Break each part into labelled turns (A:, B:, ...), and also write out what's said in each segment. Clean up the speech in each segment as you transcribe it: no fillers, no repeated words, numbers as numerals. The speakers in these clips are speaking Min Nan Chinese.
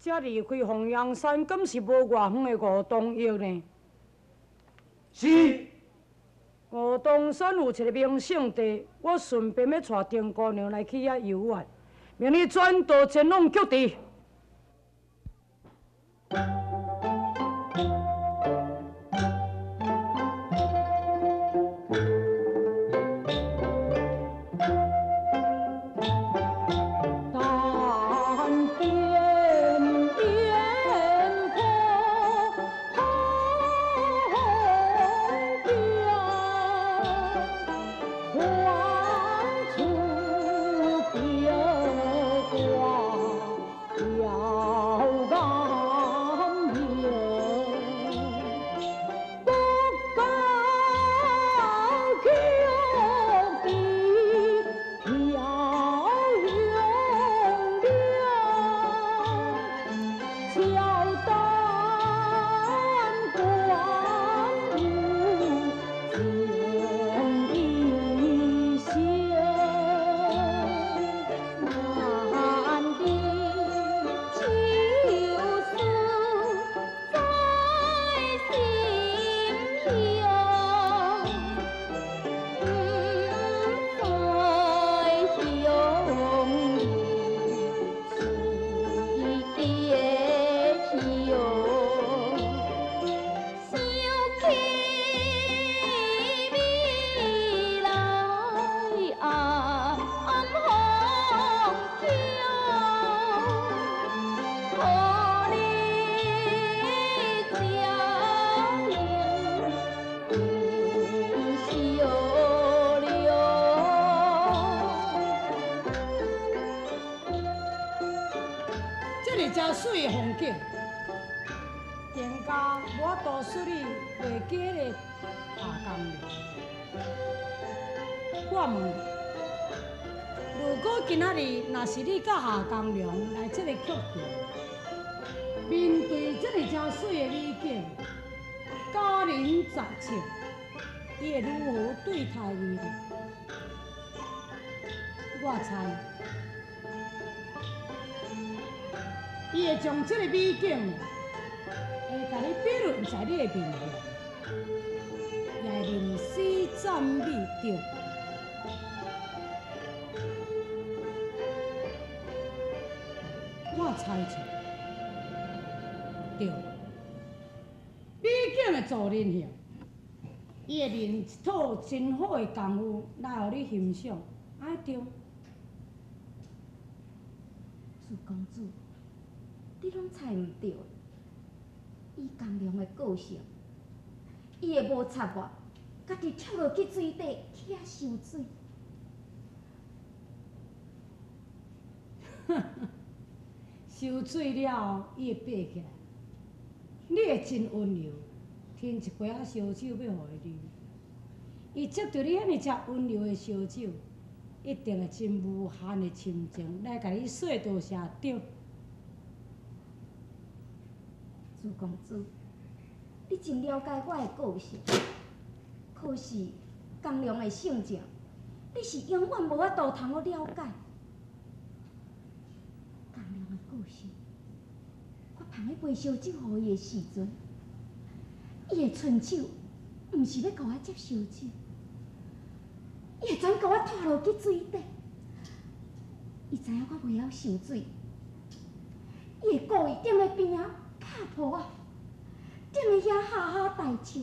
A: 这离开凤阳山，敢是无偌远的五东邑呢？
B: 是。
A: 五东山有一个名胜地，我顺便欲带丁姑娘来去遐游玩，明日转道前往菊池。水的风景，店家无法度处理袂记彼个下工了。我问你，如果今仔日若是你佮夏公良来这个曲池，面对这个真媠的美景，佳人在侧，你会如何对待伊呢？我猜，伊会将这个美景，会共你比论在你的面前，也会吟诗赞美著。我猜测，对，美景的助人性，伊会练一套真好的功夫来予你欣赏，啊对。
C: 朱公子，你拢猜毋著，以江良的个性，伊会无插我，家己跳落去水底去遐受水。
A: 受水了后，伊会爬起来。你会真温柔，添一杯仔烧酒欲予伊啉。伊接著你遐尔遮温柔的烧酒，一定会真无限的深情来共你说多谢，对。
C: 朱公子，你真了解我的个性，可是江良的性情，你是永远无法度通去了解。江良的个性，我捧彼杯烧酒予伊的时阵，伊会伸手，毋是欲共我接烧酒，伊会转共我拖落去水底。伊知影我袂晓受水，伊会故意踮咧边仔拍噗仔，踮咧遐哈哈大笑，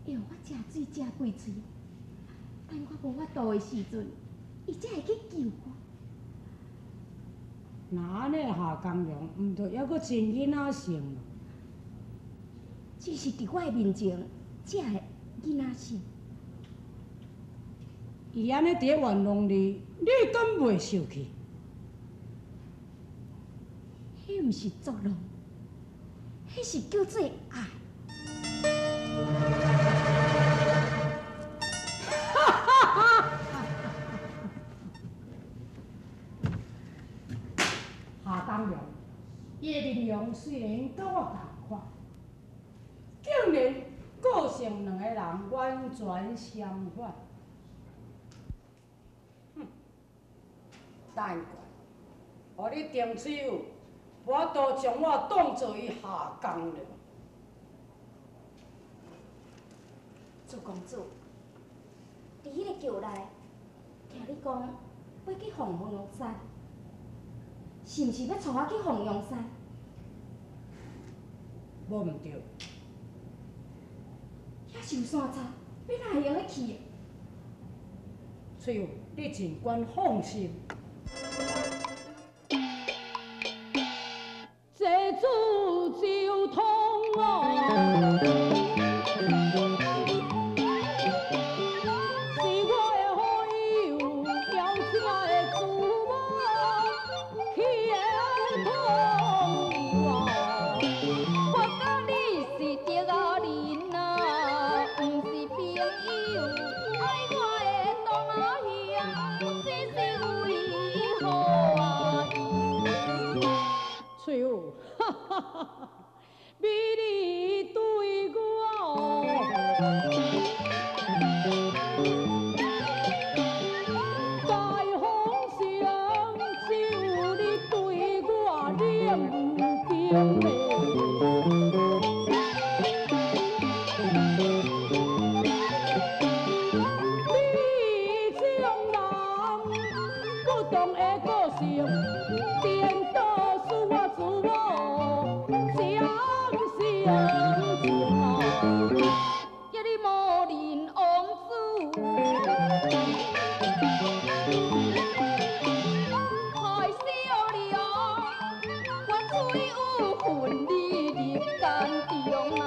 C: 会予我食水食规喙。等我无法度的时阵，伊才会去救我。
A: 若按呢夏江良，毋著犹阁真囡仔性咯？
C: 只是伫我的面前，才会囡仔性。
A: 伊按呢伫咧玩弄你，你敢袂受气？
C: 彼毋是作弄，彼是叫做爱。
A: 哈虽然佮我仝款，竟然个性两个人完全相反。哼，难怪，予你丁翠玉无法度将我当做伊下工了。
C: 朱公子，伫彼个桥内，听你讲欲去凤阳山，是毋是欲带我去凤阳山？
A: 无毋对。
C: 遐寿山贼，欲哪会用得去？
A: 翠玉，你尽管放心。这主就通哦。美丽对我，大风声只有你对我冷冰的。你这种人不同的个性，颠倒使我自我。
C: 叫你武林王子，害小了，我虽有份你入监中啊。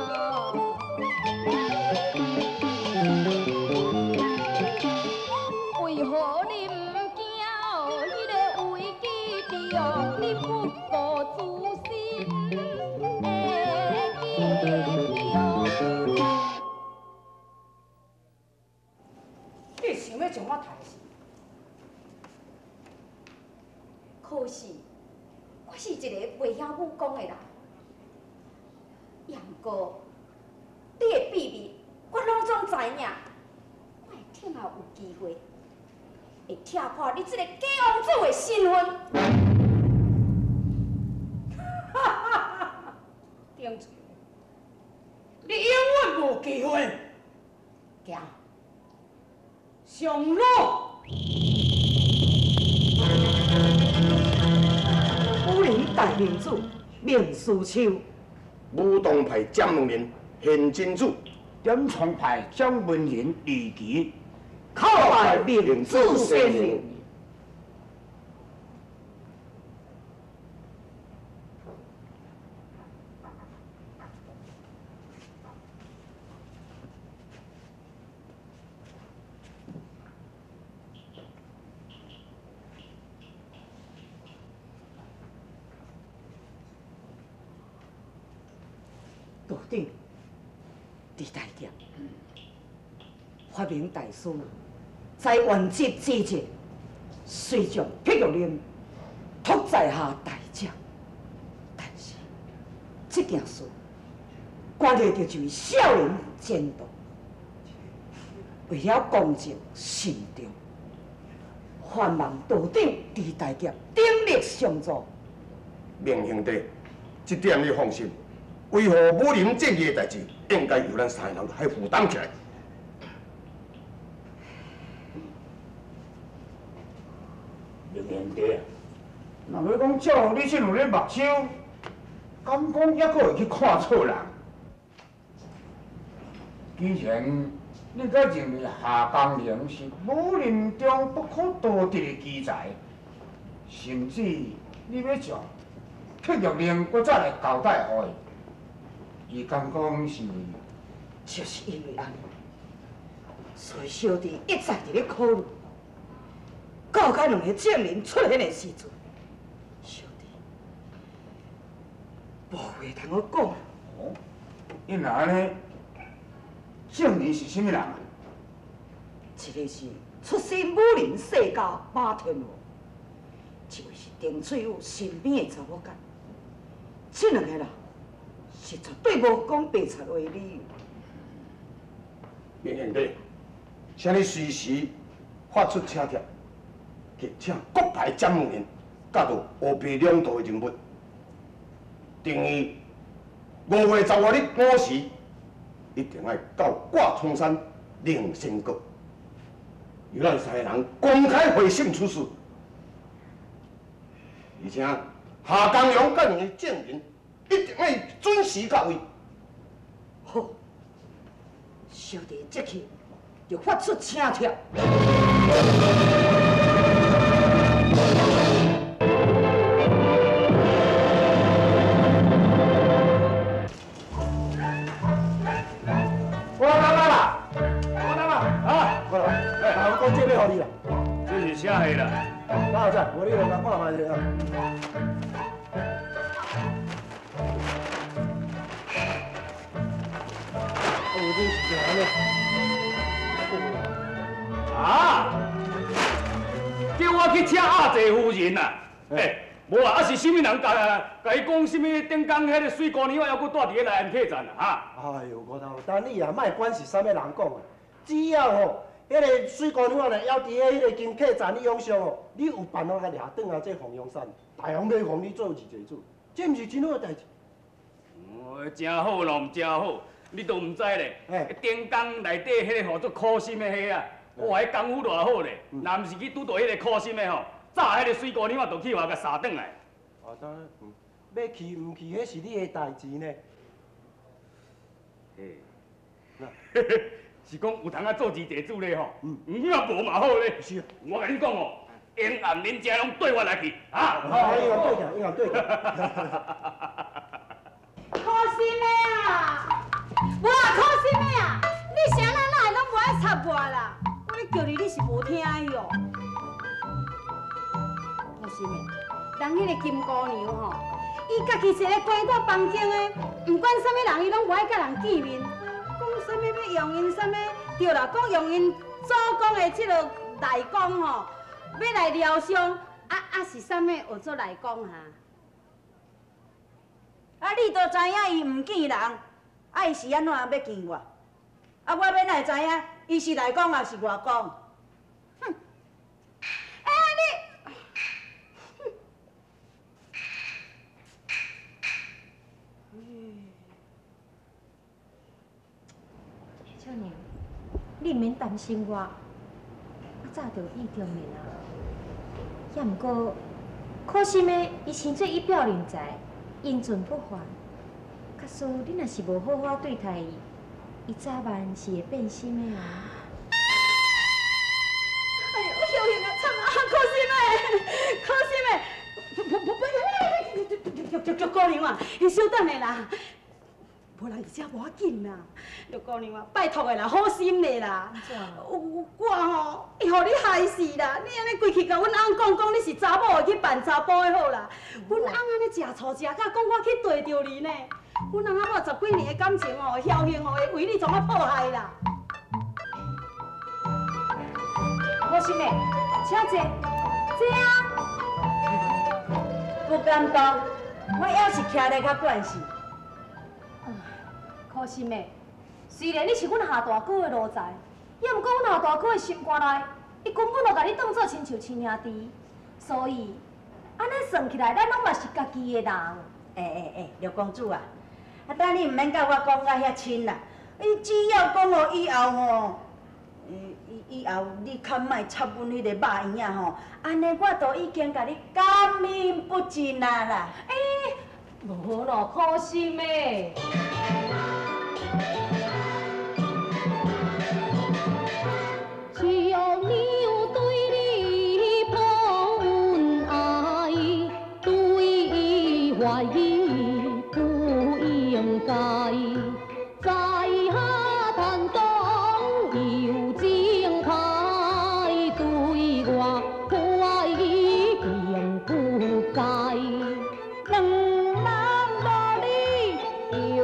C: 为何你毋惊彼个危机中，你不顾自身？
A: 你想欲将我杀死？
C: 可是，我是一个袂晓武功的人。也毋过，你的秘密我拢总知影。我会听后有机会，会拆破你这个假王子的身份。
A: 哈哈哈！丁翠，你永远无机会。行，上路。
D: 武林大明主明思秋，
B: 武当派掌门人现真子，
E: 点苍派掌门人李奇，
D: 叩拜明主先生。道长，李大侠，发明大师在原则之际，虽将碧玉令托在下大将，但是这件事关系到一位少年前途，为了公正慎重，烦望道长李大侠鼎力相助。
B: 明兄弟，这点你放心。维护武林正义的代志，应该由咱三个人来负担起来。
E: 明兄弟，若欲讲照你这两个目睭，敢讲犹阁会去看错人？既然你阁认为夏江宁是武林中不可多得的奇才，甚至你欲将碧玉令阁再来交代予伊。伊敢讲是，
D: 就是因为按呢，所以小弟一再伫咧考虑，到该两个证人出现的时阵，小弟无话通好讲。
E: 哦，你若按呢，证人是啥物人啊？
D: 一个是出身武林世家马天王，一位是丁翠玉身边的查某囝。這兩個人是絕對無講白賊話的理由。
B: 明兄弟，請你隨時發出請帖，請國派掌門人，佮著烏白兩道的人物，定於5月15日午時，一定愛到掛窗山靈仙閣，由咱三個人公開會審此事，而且夏江陽佮伊的證人一定愛準時到位。
D: 好，小弟即刻就發出請帖。
E: 我来啦！我来啦！啊，
F: 过来，来，我讲这要予你啦。
G: 这是啥货啦？
F: 哪有这？无你来看觅者啊。哦，这是啥呢？
G: 啊！叫我去请阿济夫人啊！欸，无啊，啊是啥物人共伊讲啥物顶工彼个水姑娘啊，犹阁住伫咧来安客栈啊？哈！
F: 哎呦，吴头，但你也莫管是啥物人讲的，只要吼，彼个水姑娘若犹伫咧彼个金客栈你养伤吼，你有办法共掠转来这凤阳山，大王欲封你做二济主，这毋是真好的代志。
G: 哦，真好咯，毋真好，你都毋知咧。顶工内底彼个号做苦心的彼啊，哇，彼功夫偌好咧。若毋是去拄著彼个苦心的吼，早彼个水姑娘就去予共杀转来。
F: 啊，当然，欲去毋去，彼是你的代志呢。
G: 嘿，是讲有通啊做二济主咧吼，嗯，啊无嘛好咧。
F: 是啊，
G: 我共你讲哦，阴暗恁遮拢对我来去，啊！
F: 好，阴暗对起，阴暗对起。
A: 可心的啊，无啊，可心的啊，你啥人哪会拢无爱插我啦？我咧叫你，你是无听的哦。可心的，人彼个金姑娘吼，伊家己一个关在房间的，毋管啥物人，伊拢无爱佮人见面。讲啥物欲用𪜶啥物？对啦，讲用𪜶祖公的这个内功吼，欲来疗伤，啊是啥物学做内功哈？
H: 啊，你都知影伊毋见人，啊，伊是按怎欲见我？啊，我欲哪会知影伊是内功抑是外功？
A: 哼！哎，你，
C: 少娘，你毋免担心我，我早就意中人啊。也毋过，可心的，伊生做一表人才。英俊不凡，假使你若是无好好对待伊，伊早晚是会变心的啊！
A: 哎呦，晓幸啊，惨啊，可心的，可心的，不不不，玉姑娘啊，你稍等下啦，无人伫遮无要紧啦，玉姑娘啊，拜托的啦，好心的啦，我吼会予你害死啦！你按呢规气共阮翁讲讲你是查某的去扮查埔的好啦，阮翁按呢食醋食甲讲我去缀著你呢，阮翁仔某十几年的感情吼，侥幸吼会为你创啊破坏啦。好心的，请坐，坐啊！
H: 不敢当，我犹是徛咧较惯势。
C: 可心的，虽然你是阮夏大哥的奴才，也毋过阮夏大哥的心肝内，伊根本就共你当做亲像亲兄弟，所以按呢算起来，咱拢嘛是家己的人。
H: 六公主啊，啊，等你毋免共我讲甲遐深啦，你只要讲予以后吼，以后你较莫插阮彼个肉圆仔吼，按呢我都已经共你感恩不尽啊啦。
C: 欸，无咯，可心的。
I: 小娘对你抱恩爱，对伊怀疑不应该，在下叹讲有情歹，对我怀疑并不该。两人无你又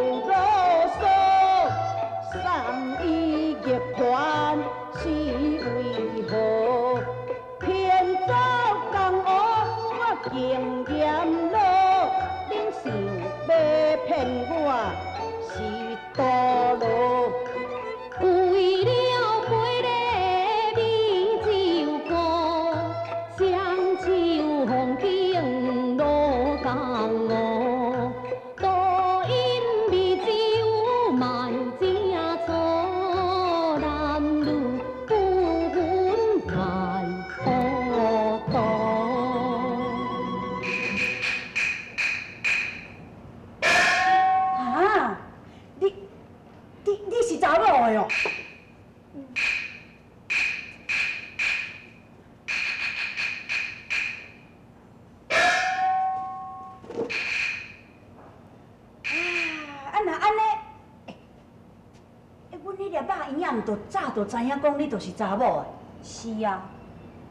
H: 就早就知影讲你就是查某的。
C: 是啊，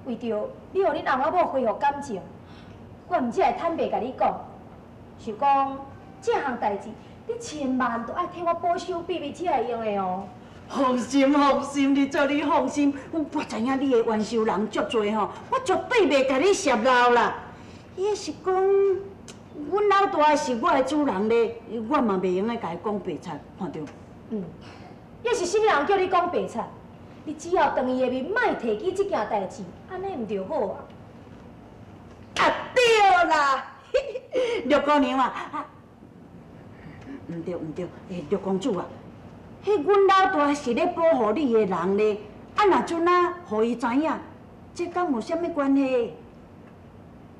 C: 为著你予恁翁仔某恢复感情，我毋只会坦白共你讲，想讲这项代志，你千万都爱替我保守秘密才会用的哦。
H: 放心放心，你做你放心，我知影你的冤仇人足济吼，我绝对袂共你泄露啦。伊是讲，阮老大是我的主人咧，我嘛袂用得共伊讲白贼，看著。
C: 嗯，抑是啥物人叫你讲白贼？你只要当伊的面，莫提起这件代志，按呢毋就好啊？
H: 啊对啦，六姑娘啊，毋对毋对，六公主啊，彼阮老大是咧保护你的人咧，啊若阵啊，予伊知影，这敢有啥物关系？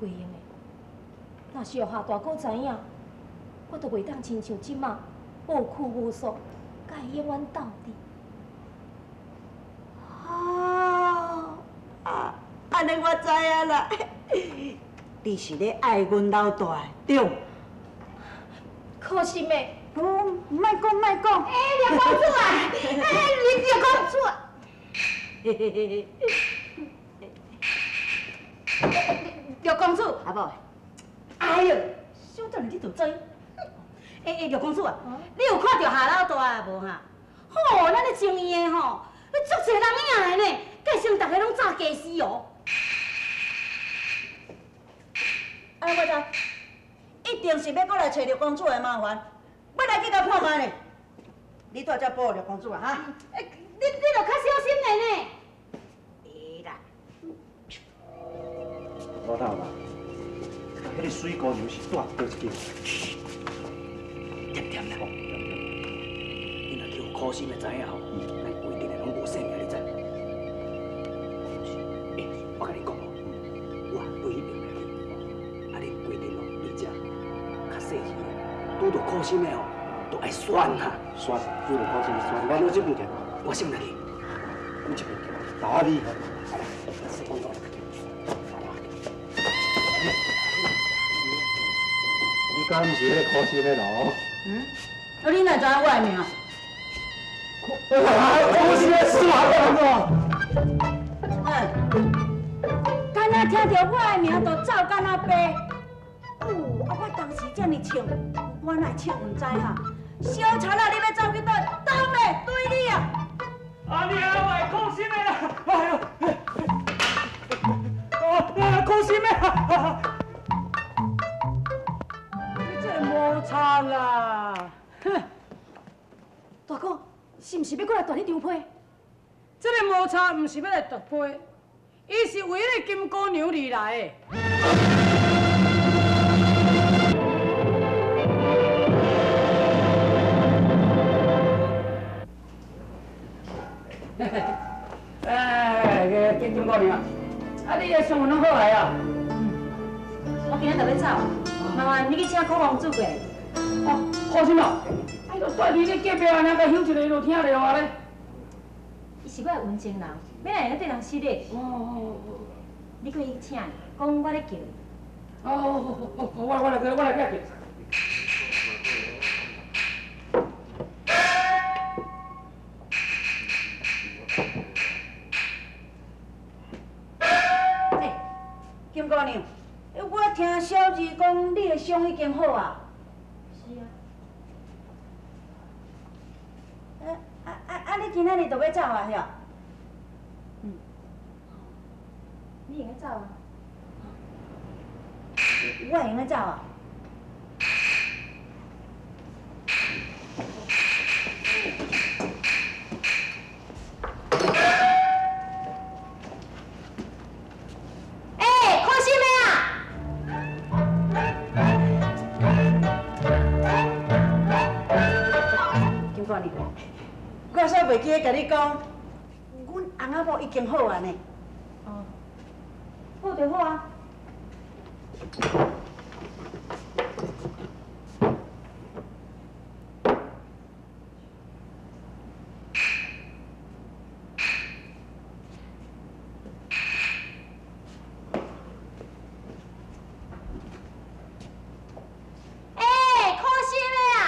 C: 袂用的，若是予夏大哥知影，我就袂当亲像这马无拘无束，共伊永远斗阵。
H: 哦，啊，按呢我知影啦，你是咧爱阮老大的，对？
C: 可惜的。
H: 哦，莫讲莫讲。
C: 欸，六公主啊，欸，六公主啊。
H: 嘿嘿嘿嘿。
C: 六公主，
H: 阿母，哎呦，小等你就知。欸欸，六公主啊，你有看著夏老大无哈？
C: 吼，咱咧情院的吼，足济人影的呢，计成逐个拢炸家私哦。
H: 啊，我知，一定是欲阁来揣六公主的麻烦，欲来去共看觅咧。你蹛遮保护六公主啊，哈？
C: 欸，你著较小心的呢。
H: 会啦。
F: 老头啦，彼个水姑娘是蹛佗一间？
G: 恬恬啦，你若去予苦心的知影吼，咱规阵的拢无性命，你知无？欸，我共你讲哦，我对彼边来去，啊，恁规阵哦，对遮较细致的，拄著苦心的吼，都爱选哈。
F: 选，拄著苦心选，我拢这边行。
G: 我先来去，
F: 你这边行，打你。你敢毋是彼个苦心的咯？
H: 嗯，啊，你哪知影我的名？
F: 苦心的司马公啊！
H: 嗯，敢若听著我的名就走敢若白。哦，啊，我当时遮尔穿，我哪会穿毋知哈？小贼啊，你欲走去佗？当咧，对你啊！
G: 阿娘，我会苦心的啦！哎呦，啊，苦心的！
D: 无差啦！
C: 哼，大哥，是毋是欲阁来夺彼张批？
A: 这个无差，毋是欲来夺批，伊是为彼个金姑娘而来的。
G: 哎，金姑娘，啊，你的生活拢好来啊？
C: 我今仔就欲走。麻烦你去请苦公主过来。
G: 哦，放心啦，哎，就蹛伫你隔壁安尼，共休一下就听著啊咧。
C: 伊是我的温情人，欲来会使对人失礼。哦。你过去请，讲我咧叫伊。
G: 哦哦哦，我来去，我来去。
H: 欸，金姑娘。我听小二讲，你的伤已经好啊。
C: 是啊。
H: 啊！你今仔日就欲走啊？晓？
C: 嗯。你会用走啊？
H: 我会用得走啊。我煞袂记得共你讲，阮翁仔某已经好啊呢。
C: 哦，好就好啊。欸，可惜的啊！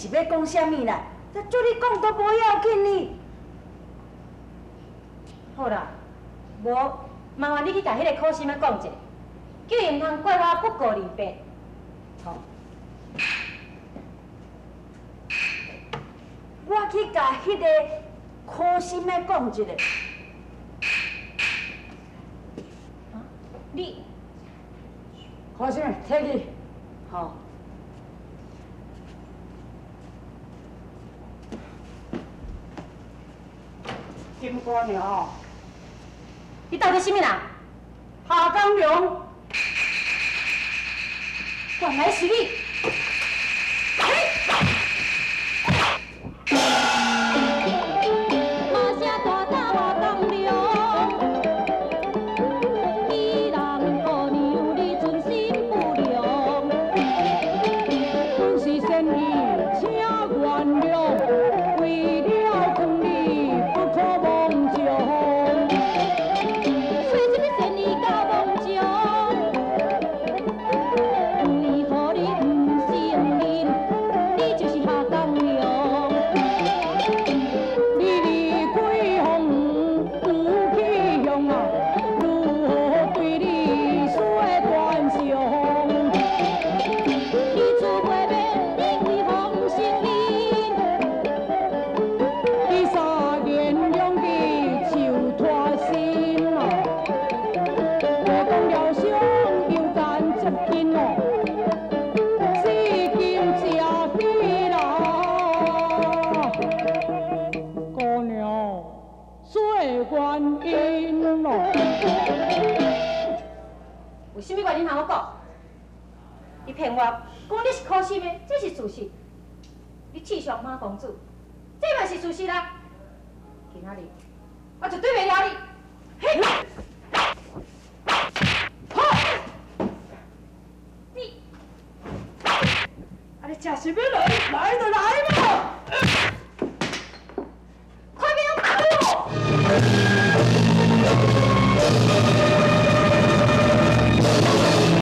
H: 是欲讲啥物啦？这叫你讲都无要紧呢。
J: 好啦，无麻烦你去共彼个苦心仔讲一下，叫伊毋通怪我不顾离别。好。
H: 我去共彼个苦心的讲一下。
J: 你
D: 苦心的，提去。
H: 好。
D: 金姑娘，
J: 你到底啥物人？
D: 夏江龙，
J: 原来是你！为什么原因通我讲？你骗我，讲你是苦心的，这是事实。你刺伤马公子，这嘛是事实啦。今仔日，我绝对袂饶你。嘿！好！你，
D: 啊，你真是欲来，来就来嘛！